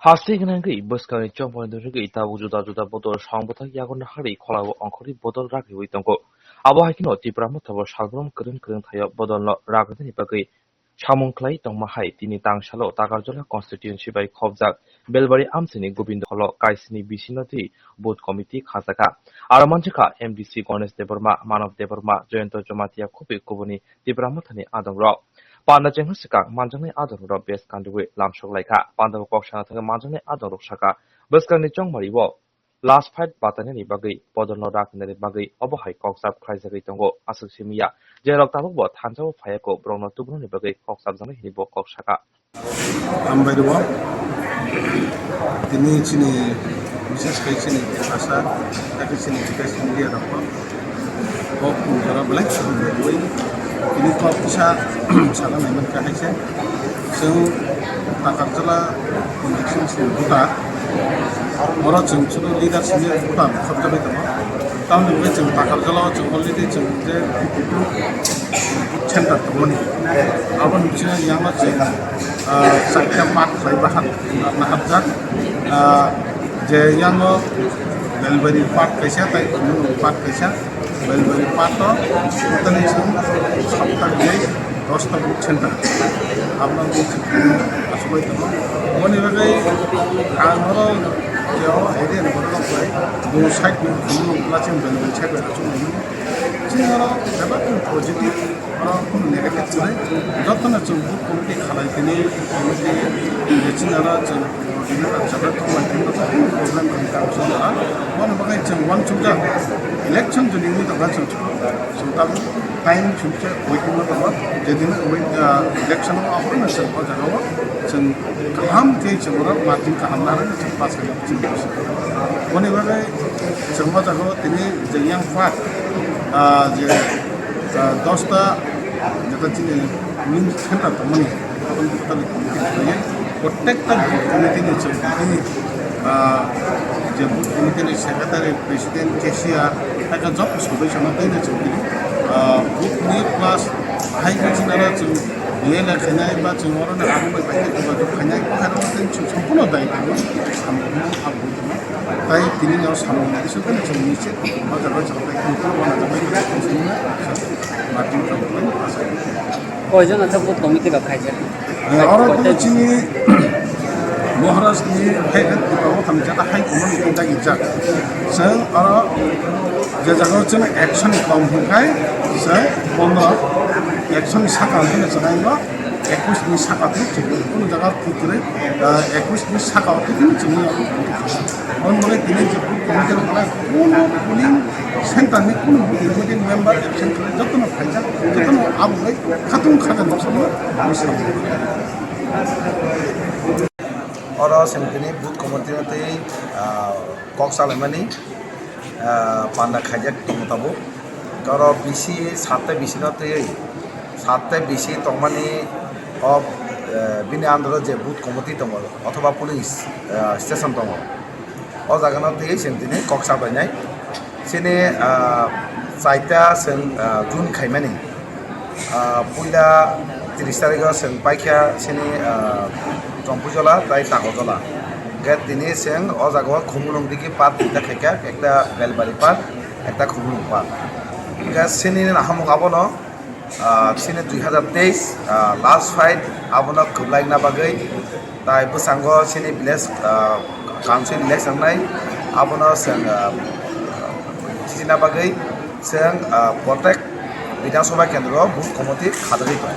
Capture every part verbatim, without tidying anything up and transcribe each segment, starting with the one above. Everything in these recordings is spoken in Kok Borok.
Hasteni gwnangwi bwskangni chongmani rwgwi tabuk juda juda bodol song bwthak yago naharwi kholao ongkhorwi bodol rak riwi tongo. Abo hai kheno Tipra Motha bo salbrum kwrwng kwrwng thaio bodolno rak rwnani bagwi samung khlai tongma hai tini tangsalo Takarjala constituency bai khopjak Belbari amchaini Gobindo holo kaisni bisino twi booth committee khajakha. Aro manjakha M D C Ganesh Debbarma, Manav Debbarma, Jayanta Jamatia khobwi kubuni Tipra Mothani adongrok. Panda chengha swkang manjaknai adongrok bes kandiwi lamsok laikha. Panda o kok sana thangwi manjaknai adongrok saka bwskangni chongmari o last fight batainani bagwi bodolno rak rinani bagwi obo hai kokjak khlaijagwi tongo. Aswk simi ya, jerok tabukbo thansa o phaiya kok borokno tubunani bagwi kokjak jaknai hinwi bo kok saka. Hambai rwo. Tini chini, bises khe chini Tiprasa, tei chini press media rokbo kok tong jora belai hambai rwui. Tini kok kisa sana naiman kha hai se. Chwng Takarjala constituency ni voter. Oro chwng chwng leader simi voter khobjagwi tongo. Tamoni hwnwi chwng Takarjala o chwng already chwng je center tongmani. Aboni bisingo yango chwng, ah, charta part khlai bahat nahapjak. Ah, je yango Belbari part kaisa tei Khumulwng part kaisa. Belbari part o totally chwng sapta gwnwi dosta booth center. Aboni bisingo achugwi tongo. Aboni bagwi ang oro je o area ni borok rok bai bo side ni Khumulwng plus Belbari side bai achugwi mano. Chini oro bebak positive, oro kunu negative kwrwi. Jotono chwng booth committee khalai tini, committee je chini oro chwng bini bacha bai thumbai tini, kunu problem kwrwi kang chwng oro. Bono bagwi chwng uansukjak, election jodi wngwi tongkha chwng, chwng tabuk time chwng se waiting o tongo, je dino wait, ah, election o aphuru no chwng o jaga o chwng kaham khe chwng oro margin kaham narwkhe chwng pass khainai chwng. Boni bagwi chwng o jaga o tini je yang part, ah, je, ah, dosta jeta chini main center tongmani, aboni totally committee khlaiwi, protekta booth committee ni chwng tini, ah, je booth committee ni secretary, president, cashier, hai khe joto sodosyo no tini chwng tini, ah, booth ni plus hai khe chini oro chwng Lele khainai ba chwng oro ni abo bai bai khe jogajog khainai, o hai rok tei chwng sampuno dai tongo, samung no abo tongo. Tai tini no samung ni bisingo tei chwng ni se o jaga o chwng tai khe wana jaga o chwng ni margin khe bai asa. Koi jona khe booth committee rok khaijak? Eh, oro tini chini Maharaj ni hai khe Tipra Motha ni jata hai kono ni tei dagi jak. Chwng oro je jaga o chwng action ni kom hwnkhai chwng bono action ni saka hwnkhai chwng eko ekush ni saka twi chwng kunu jaga twi kwrwi, ah, ekush ni saka o twi kunu chwng. Omo bagwi tini je booth committee rok kunu polling center ni kunu booth committee member absent kwrwi jotono phaijak, jotono abo bai khatung khajan bosongno bwskango. Oro chwng tini booth committee no twi, ah, kok salaimani, ah, panda khaijak tongo tabuk. Oro bisi satte bisi no twi, satte bisi tongmani o, eh, bini under o je booth committee tongo othoba police, eh, station tongo. O jaga no twi chwng tini kok salainai. Chini, ah, chaita chwng, ah, june khaimani. Ah, puila tris tarikh o chwng paikha chini, ah, Chompuijola tai Takarjala. Hwnkhe tini chwng o jaga o Khumulwng digi part duita khaikha, ekta Belbari part, ekta Khumulwng part. Hwnkhe chini nahamung abono, ah, chini dui hazar teis, ah, last fight abono kwblaina bagwi tai bwskango chini village, ah, council election wngnai, abono chwng, ah, chini bagwi chwng, ah, protek Bidhan Sabha kendro booth committee khajagwi pai.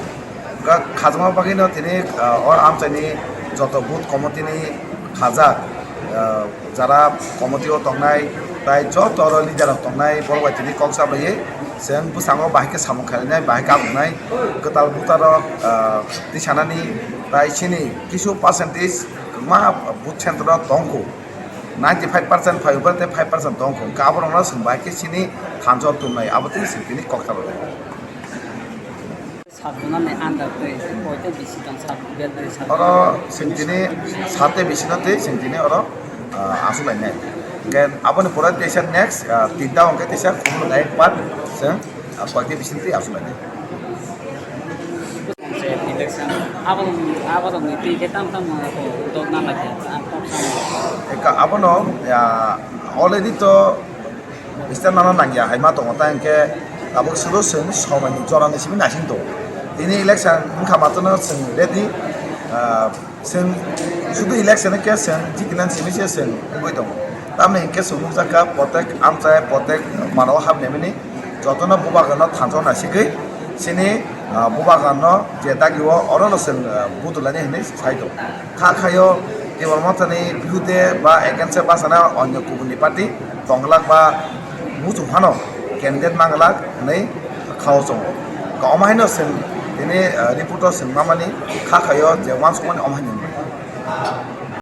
Kha-, khajama bagwino tini, ah, o amchaini joto booth committee ni khajak, ah, jara committee o tongnai tai joto oro leader rok tongnai borok bai tini kok sablaiwi chwng bwskango bahai khe samung khlainai, bahai khe abugnai kwtal voter rok, ah, tisanani tai chini kisu percentage kwbangma booth center o tongkho, ninety five percent phai o tei five percent tongkho, hwnkhe aborokno chwng bahai khe chini thansa o tubunai, abo tini chwng tini kok sablai. Sat jona ni under tei boite bisi tong sat bel tei sat. Oro chwng tini sat tei bisi no tei chwng tini oro, ah, aswk lainai. Hwnkhe aboni pore teisa next, ah, tinta hwnkhe teisa khumulwng ek part chwng, ah, koi tei bisi no tei aswk lainai. Abo, abo rokni twi khe tam tam dok na lai khe, ang kok sa. Eka abono, ya, already to step nana nangya haima tongo, ta hinkhe tabuk solo chwng somoini jorani simi naising tongo. Tini election wngkha matwno chwng ready, ah, chwng sudu election khe chwng jikinani simi se chwng wngwi tongo. Tamni hinkhe chwng nukjakha, protek amchai, protek mano hapnaimani jotono bubagrano thansa naisigwi chini, ah, bubagrano je dagio orono chwng, ah, budulani hinwi sai tongo. Kha khaio Tibor Mothani birude ba against bachana onyo kubuni party tonglak ba muchung phano candidate manglak hinwi khao chongo. Ka omo haino chwng tini, ah, report o chwng mamani kha khaio je uansukmani omo haino.